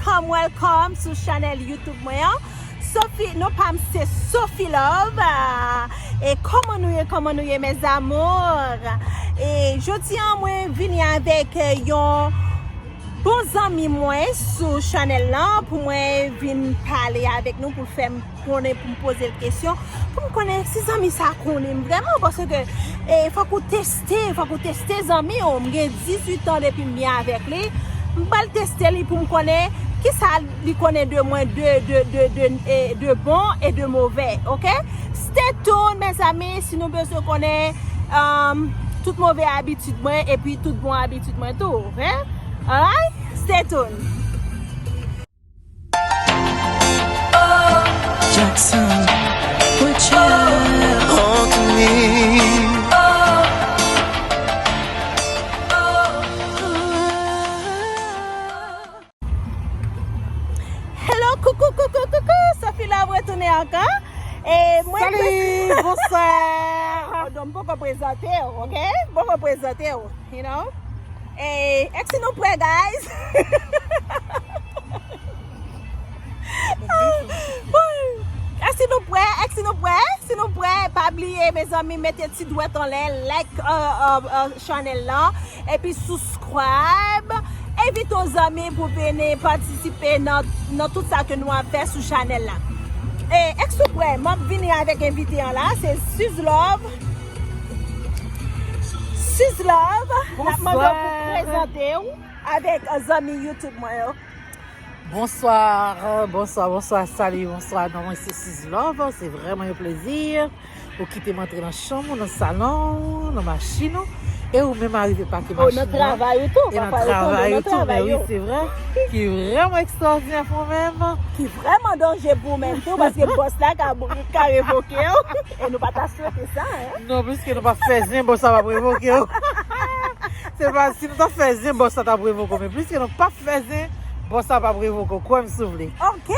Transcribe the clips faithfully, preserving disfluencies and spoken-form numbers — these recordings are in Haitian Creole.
Welcome, welcome sou chanèl YouTube mwen an. Sophie, non pa m se Sophie Love. Ah, e kòman nou ye, kòman nou ye, mes amours? E jodi an, mwen vini avèk, eh, yon bon zanmi mwen sou chanèl lan pou mwen vin pale avèk nou, pou l fè m konnen, pou m poze l kesyon, pou m konnen si zanmi sa konnen m vrèman, paske, e, fòk ou teste, fòk ou teste zanmi w. M gen dizuit an depi m byen avèk li. M pral teste li pou m konnen kisa li konnen de mwen, de, de, de, de, e, de bon e de move, oke? Stay tuned, mezanmi, si nou bezwen konnen, um, tout move abitid mwen epi tout bon abitid mwen tou, oke? Alright? Stay tuned. Jackson, put your Anthony. Hello, coucou, coucou, coucou. Sophie Love retounen ankò. E mwen Salut, bonsoir. Oh, donk, m poko prezante w, oke? M poko prezante w, you know? E, èske nou prè, guys? Èske nou prè? Èske nou prè? Si nou prè, pa bliye, mezanmi, mete ti dwèt anlè, like, uh, uh, uh, chanèl lan, epi subscribe. Envite yon zanmi pou vini patisipe nan, nan tout sa ke nou ap fè sou chanèl la. E, èske nou prè? M ap vini avèk envite an la, se Suze Love. Suze Love, n ap mande w pou Bonsoir. Prezante w avèk, uh, zanmi YouTube mwen yo. Bonsoir, bonsoir, bonsoir, salut, bonsoir. Non, mwen se Suze Love, se vrèman yon plezi. Ou kite m antre nan chanm ou, nan salon ou, nan machin ou, e ou menm arive pake machin nan. Oh, nan travay ou tou, e nan travay ou tou, men wi, se vre, ki vrèman ekstraòdinè pou ou menm. Ki vrèman danje pou ou menm tou, paske bòs la ka, ka revoke w, e nou pa ta swete sa, hein. Non, pliske nou pa fè zen, bòs la p ap revoke w. Se pa, si nou ta fè zen, bòs la t ap revoke w, men pliske nou pa fè zen, bòs la p ap revoke w, kwè m si w vle. Ok.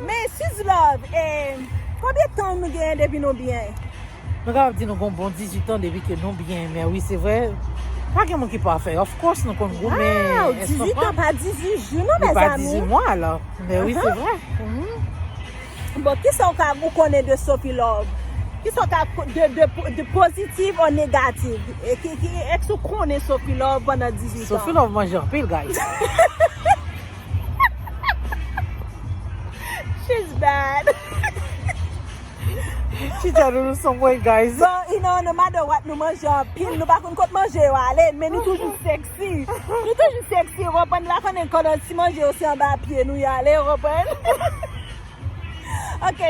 Men Suze Love, e, konbyen tan nou genyen depi nou byen? Nou kapab di nou gon bon dizuit an depi ke nou byen, men wi, se vre, pa gen moun ki pafè. Of course, nou konn goumen. Wow, dizuit an pa dizuit jou non, mezanmi. Li pa dizuit mwa, alò. Men wi, se vre. Bon, kisa w ka, ou konnen de Sophie Love? Kisa w ka ko-, de, de, de pozitif ou negatif? E ki, ki, èske ou konnen Sophie Love pandan dizuit an? Sophie Love manje anpil, guys. She's bad. She tell you some way, guys. Bon, you know, no matter what, nou manje anpil, nou pa konn kot manje yo ale, men nou toujou sexy. Nou toujou sexy, ou konprann, la konnen kòd ti manje yo se anba pye nou y ale, ou konprann? Ok.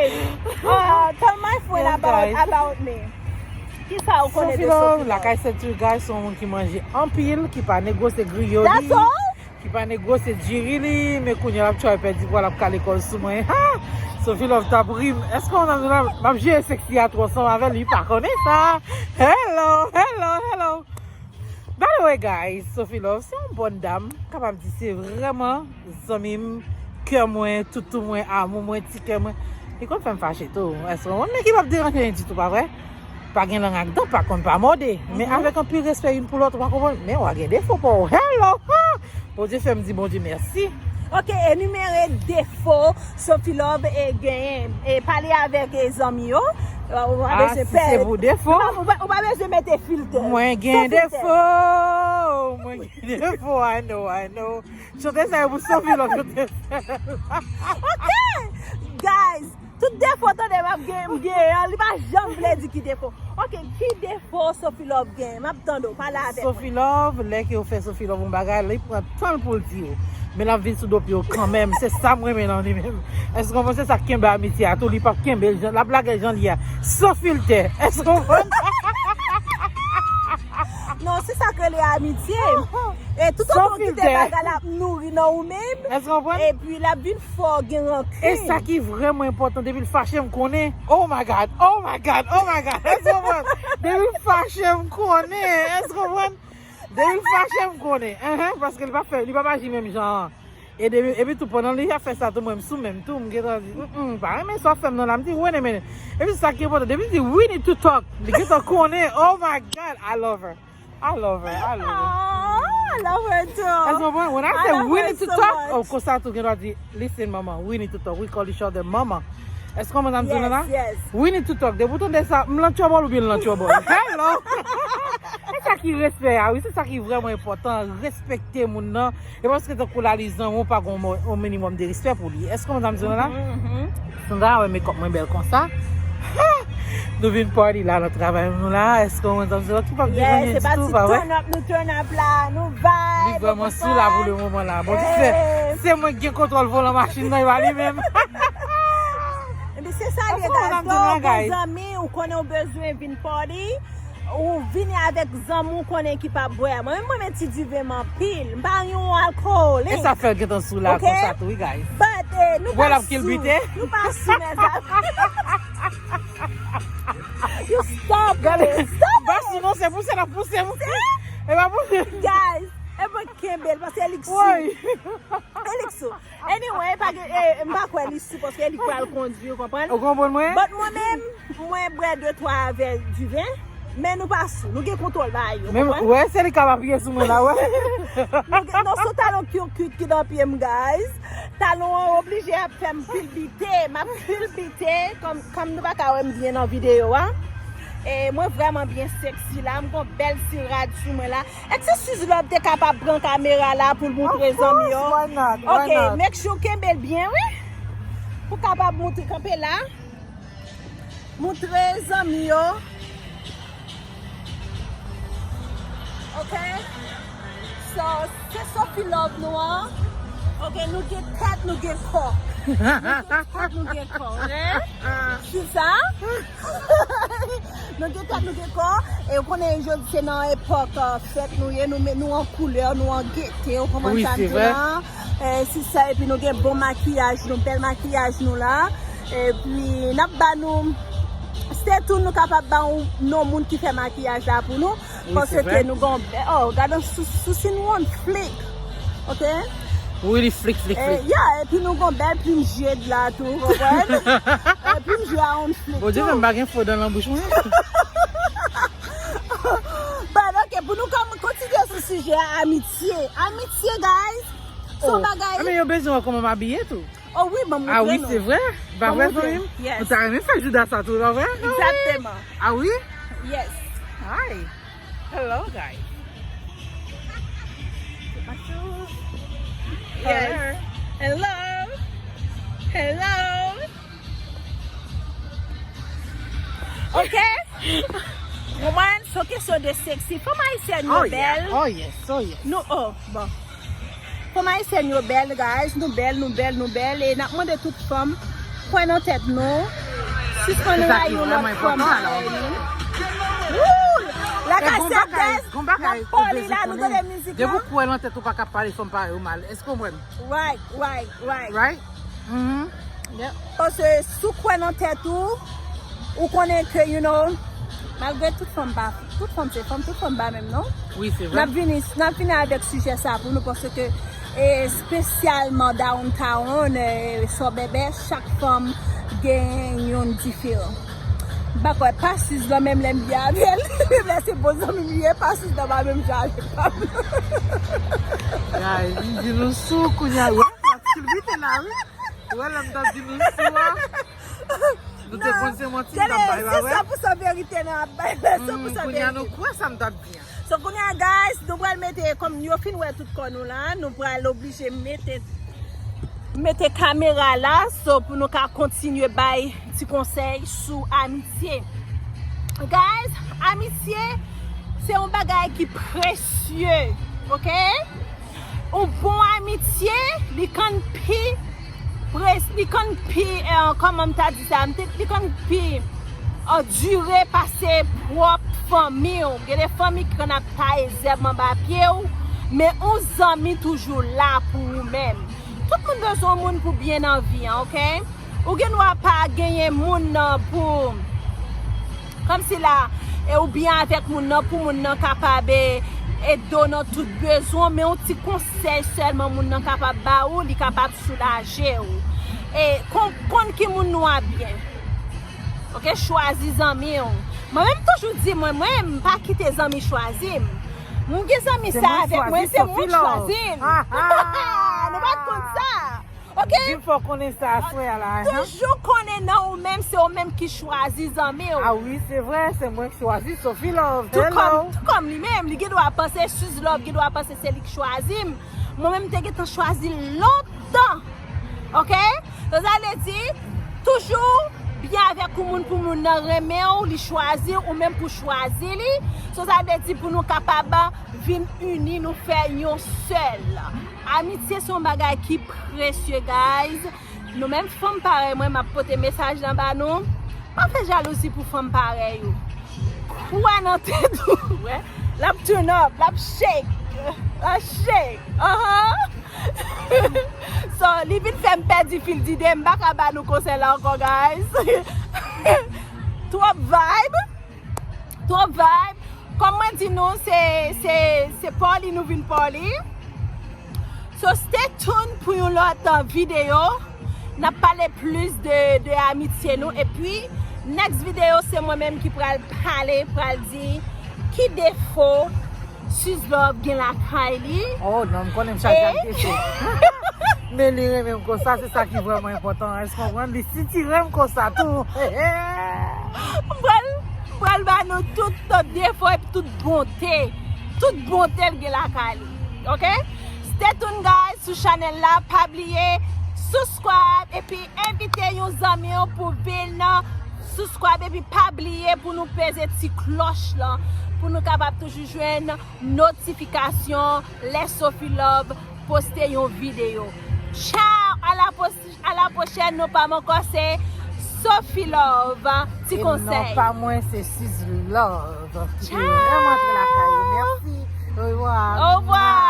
Uh, tell my friend about, about me. Kisa ou konnen de Sophie Love? Sophie Love, lakay Sentry Guy, se yon moun ki manje anpil, ki pa negosye griyo li, ki pa negosye diri li, men kounye a l ap try pèdi pwa, l ap kale kò l sou mwen. Ha! Sophie Love t ap ri m. Èske w nan, m ap jere sexy a twò ansanm avè l, li pa konnen sa. Hello, hello, hello. By the way, guys, Sophie Love, se yon bòn dam, kapab di se vrèman zanmi m, kè mwen, toutou mwen, amou mwen, ti kè mwen. Li konn fè m fache tou. Èske w konn nèg ki p ap deranje anyen ditou, pa vre? Pa gen lang ak dan, pa konn pa mòde. Men avèk anpil respè youn pou lòt, ou pa konprann? Men w a gen defo pa w. Hello! Bondye fè m di Bondye mèsi. Ok, enimere defo Sophie Love e genyen. E pale avèk, e, zanmi yo. Ou pa bezwen pè. Ah, si se pou defo. Ou pa, ou pa, ou pa bezwen mete filtè. Mwen gen defo. Mwen gen defo. I know, I know. Chante sa yo pou Sophie Love yo te fè. Ok! Guys, tout defo tande m ap gen, m gen an, li pa janm vle di ki defo. Ok, ki defo Sophie Love gen? M ap tande w, pale avèk mwen. Sophie Love, lè ke yo fè Sophie Love yon bagay, li pran tan l pou l di yo. Men l ap vin sou do pye w kanmenm. Se sa m renmen nan li menm. Èske w konprann? Se sa k kenbe amitye a tou. Li p ap kenbe l jan, l ap lage l jan l ye a. San filtè. Èske w konprann? Non, se sa k rele amitye. E tout otan w kite bagay la ap nouri nan ou menm, epi l ap vin fè w gen rankin. E sa ki vrèman enpòtan, depi l fache m konnen. Oh my God, oh my God, oh my God. Èske w konprann? Depi l fache m konnen. Èske w konprann? Depi l fache m konnen. Enhen, paske li pa fè, li pa aji menm jan an. E depi, epi tou, pandan li ap fè sa tou, mwen m sou men m tou, m gentan di, mm, mm, pa renmen sa w fè m nan la, m di, wait a minute. Epi sa ki enpòtan, depi l di, we need to talk, li gentan konnen, oh my God, I love her. I love her, I love her. Aw, I love her. Èske w konprann? When I say we need to talk, oh, konsa tou gen dwa di, listen, mama, we need to talk. We call each other mama. Èske w konprann sa m di w la? We need to talk. Depi w tande sa, m lan trouble oubyen l lan trouble. Hello! Se sa ki respè a, wi. Se sa ki vrèman enpòtan. Respekte moun nan. E paske tankou la li zanmi w, pa gen yon minimòm de respè pou li. Èske w konprann sa m di w la? Sandra, wè makeup mwen bèl konsa. Nou vin party la nan travay nou la. Èske w konprann sa m di w la? Tout pa byen ditou, pa vre? Turn up, nou turn up la, nou vibe. Li vrèman sou la pou le moman la. Bon, se, se mwen ki gen kontwòl volan machin nan, e pa li menm. Ebyen, se sa l ye, guys. Lè w bon zanmi, ou konnen w bezwen vin party. Ou vini avèk zanmi w konnen ki pa bwè. Mwen menm, mwen renmen ti diven m anpil. M pa yon alkolik. E sa fè l gentan sou la konsa tou, wi, guys. But, eh, nou pa sou. Nou pa sou, mezanmi. You stop it. Stop it. Pa sou non, se pouse l ap pouse m. E pa pouse. Guys, e mwen kenbe l, paske li sou. Li sou. Anyway, pa gen, eh, m pa kwè li sou paske li pral kondwi, ou konprann? Ou konprann mwen? But mwen menm, mwen bwè de twa vè diven, men nou pa sou, nou gen kontwòl bagay yo, ou konprann? Wè, se li k ap apiye sou mwen la, wè. Nou gen, non, se talon cute cute ki nan pye m, guys. Talon an oblije ap fè m kilbite, m ap kilbite, kòm, kòm nou pa ka wè m byen nan videyo a. E mwen vrèman byen sexy la, m gon bèl ti rad sou mwen la. Èske Suze Love te kapab pran kamera la pou l moutre zanmi yo? Of course, why not? Why not? Ok, make sure w kenbe l byen, wi. Pou kapab moutre, kanpe la. Moutre zanmi yo. Ok? So, se Sophie Love nou an. Ok, nou gen tèt, nou gen kò. Nou gen tèt, nou gen kò, ok? Sou sa? Nou gen tèt, nou gen kò. E ou konnen jodi se nan epòk, euh, fèt nou ye, nou, nou an koulè, nou an gete, ou konprann sa m di la? Eh, se sa, epi nou gen bon makiyaj nou, bèl makiyaj nou la. Epi n ap ba nou, stay tuned, nou kapab ba nou non moun ki fè makiyaj la pou nou. Paske nou gon bèl, oh, gade sou, sou si nou on flik. Ok? Wi, li flik, flik, flik. Yeah, epi nou gon bèl plim je la tou, konprann? Eh, plim je a on flik tou. Bondye fè m pa gen fo dan nan bouch mwen. But ok, pou nou kontinye sou sijè amitye. Amitye, guys, se yon bagay. Ah, men yo bezwen wè kòman m abiye tou. Oh wi, ban m moutre nou. Ah wi, se vre? Pa vre, zanmi m? Yes. Ou ta renmen fè Jouda sa tou, pa vre? Exactement. Ah wi? Yes. Hi. Hello, guys. Yes. Hello. Hello. Ok? Ou konprann? Se yon kesyon de sexy. Fanm ayisyèn yo bèl. Oh yes, oh yes. Nou, oh, bon. Fanm ayisyèn yo bèl, guys. Nou bèl, nou bèl, nou bèl. E n ap mande tout fanm, kwè nan tèt nou. Sispann rayi yon lòt fanm parèy nou. Woo! Lakay Sèdès, n ap pale la, nou tande mizik la. Depi w kwè nan tèt ou, pa ka pale fanm parèy ou mal. Èske w konprann? Right, right, right. Right? Mhm. Yep. Paske si w kwè nan tèt ou, ou konnen ke, you know, malgre tout fanm pa, tout fanm se fanm, tout fanm pa menm non. Wi, se vre. N ap vini, n ap vini avèk sijè sa pou nou, paske, e, espesyalman downtown, e, Sòbèbè, chak fanm gen yon diferan. M pa kwè, pa Suze lan menm lè m byen avè l. Menm lè se bon zanmi m ye, pa Suze lan pa menm jan avèk pa m. Guys, m di nou sou kounye a, wi, l ap kilbite la, wi. Ou wè lè m t ap di nou sou a? Nou te konn se manti m t ap bay, pa vre? Se san pou san verite n ap bay la, san pou san verite. Kounye a nou kwè sa m t ap di a. So kounye a, guys, nou pral mete, kòm yo fin wè tout kò nou la, nou pral oblije mete, mete kamera la, so pou nou ka kontinye bay ti konsèy sou amitye. Guys, amitye se yon bagay ki presye, ok? Yon bon amitye, li konn pi pres-, li konn pi, eh, kòman m ta di sa? M te, li konn pi, eh, dire pase pwòp fanmi w. Gen de fanmi ki konn ap taye zèb anba pye w, men yon zanmi toujou la pou ou menm. Tout moun bezwen yon moun pou byen nan vi an, ok? Ou gen dwa pa genyen moun nan pou kòmsi la, e ou byen avèk moun nan pou moun nan kapab, e, ede w nan tout bezwen w, men yon ti konsèy sèlman moun nan kapab ba ou, li kapab soulaje w. E kon-, konn ki moun nou ap byen. Ok, chwazi zanmi w. Mwen menm toujou di mwen, mwen, m pa kite zanmi chwazi m. Moun gen zanmi sa avèk mwen, se mwen k chwazi l. Nou pa t konn sa. Ok? Vin fè w konnen sa aswè a la. Toujou konnen nan ou menm, se ou menm ki chwazi zanmi w. Ah wi, se vre, se mwen k chwazi Sophie Love. Tou kòm, tou kòm li menm, li gen dwa panse Suze Love, gen dwa panse se li k chwazi m. Mwen menm, m te gentan chwazi l lontan. Ok? So, sa vle di, toujou byen avèk ou moun pou moun nan renmen w, li chwazi w, ou menm pou chwazi li. So, sa vle di pou nou kapab vin ini, nou fè yon sèl. Amitye se yon bagay ki presye, guys. Nou menm fanm parèy mwen, m ap pote mesaj lan ba nou. Pa fè jalouzi pou fanm parèy ou. Kwè nan tèt ou. Wè, l ap turn up, l ap shake. L ap shake. Ahan. So, li vin fè m pèdi fil dide, m pa ka ba nou konsèy la ankò, guys. Twòp vibe. Twòp vibe. Kòm mwen di nou, se, se, se Paulie nou vin Paulie. So, stay tuned pou yon lòt, uh, videyo. N ap pale plis de, de amitye nou. Epi, next videyo, se mwen menm ki pral pale, pral di ki defo Suze Love gen lakay li. Oh non, m konnen m chaje ak defo. Men li renmen m konsa, se sa ki vrèman enpòtan. Èske w konprann? Li sitire m konsa tou. M pral, m pral ba nou tout, tout defo epi tout bonte. Tout bonte l gen lakay li. Ok? Stay tuned, guys, sou chanèl la. Pa bliye subscribe epi envite yon zanmi w pou vin subscribe. Epi pa bliye pou nou peze ti klòch lan pou nou kapab toujou jwenn notifikasyon lè Sophie Love poste yon videyo. Ciao, à la pos-, à la prochaine, non pa m ankò, se Sophie Love. Ti konsèy. E non pa mwen, se Suze Love. Ki te vrèman antre lakay ou. Mèsi. Au revoir. Au revoir.